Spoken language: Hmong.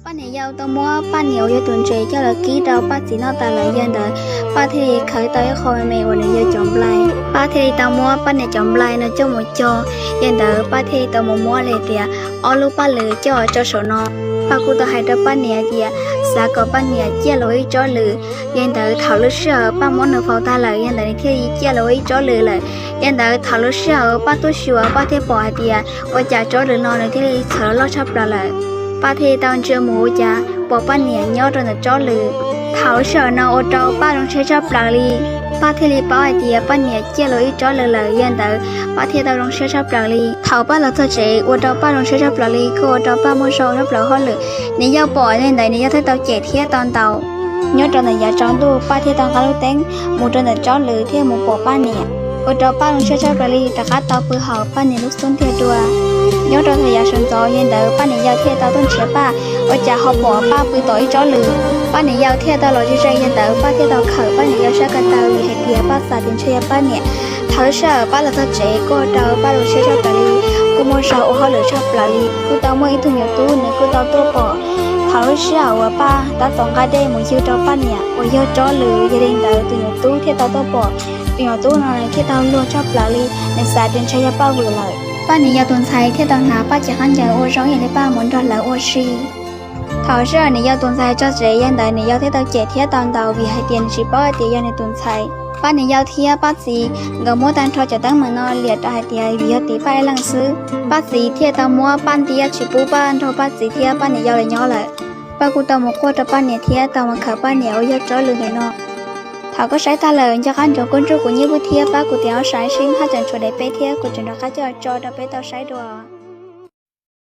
Paj niam yau tau muab Paj niam uas yog tus ntses coj los kib rau Paj txiv noj tas lawm, yog li ntawd Paj thiaj li khaws tau ib qho me me uas nws yog cov nplai. Paj thiaj li tau muab Paj niam cov nplai no coj mus cog, yog li ntawd Paj thiaj li tau mus muab li tias ob lub paj lwm coj tso saum no. Paj kuj tau hais rau Paj niam tias xav kom Paj niam ciaj los ib tsob lwm, yog li ntawd thaum lub sij hawm Paj muab nws faus tag lawm, yog li ntawd nws thiaj li ciaj los ua ib tsob lwm lawm. Yog li ntawd thaum lub sij hawm Paj tuaj xyuas, Paj thiaj pom hais tias ua cas tsob lwm no nws thiaj li txhawv loj tshaj plaws lawm. Paj thiaj li tau ntsia mus ua cas pom Paj niam nyob rau ntawm tsob lwm. Thaum lub sij hawm no ua rau Paj zoo siab tshaj plaws li. Paj thiaj li paub hais tias Paj niam ciaj los ib tsob lwm lawm, yog li ntawd Paj thiaj tau zoo siab tshaj plaws li. Thaum Paj los txog tsev ua rau Paj zoo siab tshaj plaws li, kuj ua rau Paj muaj zog tshaj plaws hauj lwm. Niam yau pom, yog li ntawd niam yau thiaj tau cem thiab tau ntaus. Nyob rau ntawm yav tsaus ntuj Paj thiaj tau nqa lub teeb mus rau ntawm tsob lwm thiaj mus pom Paj niam, ua rau Paj zoo siab tshaj plaws li, rov qab tau pw haum Paj niam lub xub ntiag dua. Nyob rau thaum yav sawv ntxov, yog li ntawd Paj niam yau thiaj tau tuaj nrhiav Paj, ua cas ho pom Paj pw tom ib tsob lwm. Paj niam yau thiaj tau los ze ze, yog li ntawd Paj thiaj tau khawm Paj niam yau sab ko taw vim hais tias Paj xav tias ntshe yog Paj niam. Thaum lub sij hawm Paj los txog tsev kuj ua rau Paj zoo siab tshaj plaws li, kuj muaj zog ua hauj lwm tshaj plaws li. Kuj tau muaj ib tug nyuam tub nws kuj tau tuaj pom. Thaum lub sij hawm uas Paj tab tom nqa dej mus ywg rau Paj niam uas yog tsob lwm, yog li ntawd tus nyuam tub thiaj tau tuaj pom. Tus nyuam tub no nws thiaj tau luag tshaj plaws li, nws xav tias ntshe yog Paj vwm lawm. Paj niam yau tus ntxhais thiaj tau hnav Paj cov khaub ncaws ua zoo ib yam li Paj mus nrog lawv ua si. Thaum sij hawm niam yau tus ntxhais tso tsev, yog li ntawd niam yau thiaj tau cem thiab tau ntaus vim hais tias nws tsis paub hais tias yog nws tus ntxhais. Paj niam yau thiab Paj txiv nkawd muab tag nrho cov teeb meem no liam rau hais tias vim yog tiv Paj ib leeg xwb. Paj txiv thiaj tau muab Paj ntiab tsis pub Paj nrog Paj txiv thiab Paj niam yau lawv nyob lawm. Paj kuj tau mus quaj rau Paj niam thiab tau mus khawm Paj niam uas yog tsob lwm ntawm no. Thaum koj saib tag lawm, nco qab ntsoov kub ntsuj kuv nyiaj pub thiab pab kuv tiv ob sab sib haj tseem tshuav daim peb thiab kuv tseem rov qab coj tso rau peb tau saib dua.